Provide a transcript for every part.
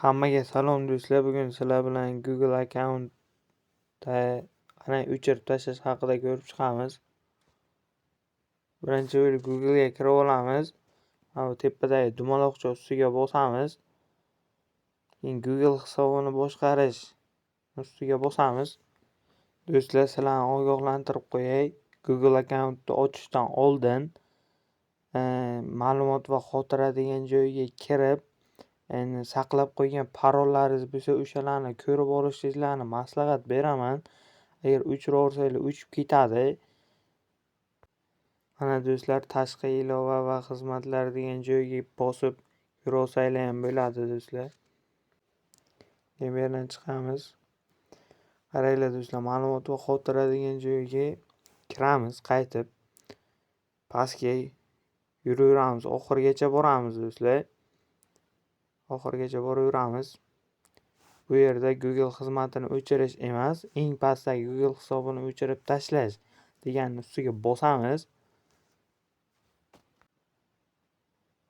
Hammaga salom do'stlar. Bugun sizlar bilan Google akkauntda qanday o'chirib tashlash haqida ko'rib chiqamiz. Birinchi bo'lib Google'ga kirib olamiz. Mana bu tepadagi dumaloqcha ustiga bosamiz. Keyin Google hisobini boshqarish ustiga bosamiz. Do'stlar, sizlarni ogohlantirib qo'yay. Google akkauntni ochishdan oldin ma'lumot va xotira degan joyga kirib, endi saqlab qo'ygan parollaringiz bo'lsa, o'shalarni ko'rib olishingizlarni maslahat beraman. Agar o'chirib yuborsanglar, o'chib ketadi. Mana do'stlar, tashqi ilova va xizmatlar degan joyga bosib ko'rib olsanglar ham bo'ladi do'stlar. Keyin bu yerdan chiqamiz. Qaranglar do'stlar, ma'lumot va xotira degan joyga kiramiz, qaytib pastga yuraveramiz, oxirigacha boramiz do'stlar. Oxirigacha boraveramiz. Bu yerda Google xizmatini o'chirish emas, eng pastdagi Google hisobini o'chirib tashlash deganni ustiga bosamiz.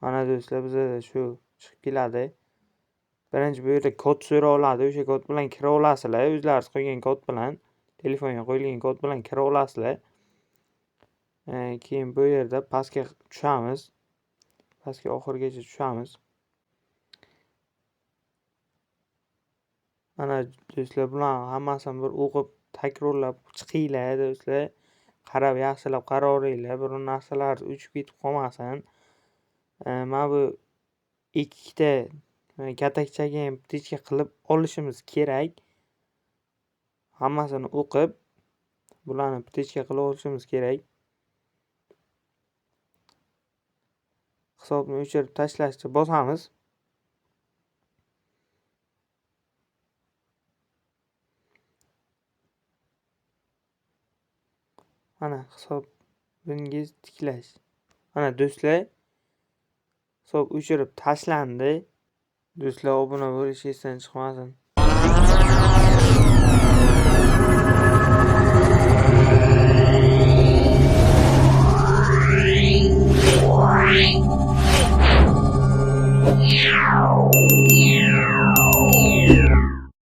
Mana do'stlar, bizada shu chiqib keladi. Birinchi bu yerda kod so'raladi, o'sha kod bilan kira olasizlar, o'zlaringiz qo'ygan kod bilan, telefonga qo'yilgan kod bilan kira olasizlar. Keyin bu yerda pastga tushamiz. Pastga oxirigacha tushamiz. Mana do'stlar, bularni hammasini bir o'qib, takrorlab chiqinglar do'stlar. Qarab, yaxshilab qaraveringlar, biror narsalar o'chib ketib qolmasin. Mana bu ikkita katakchaga ham птичка qilib olishimiz kerak. Hammasini o'qib, bularni птичка qilib olishimiz kerak. Hisobni o'chirib tashlashni bosamiz. Mana hisobingiz tiklash. Mana do'stlar, hisob o'chirib tashlandi. Do'stlar, obuna bo'lish esdan chiqmasin.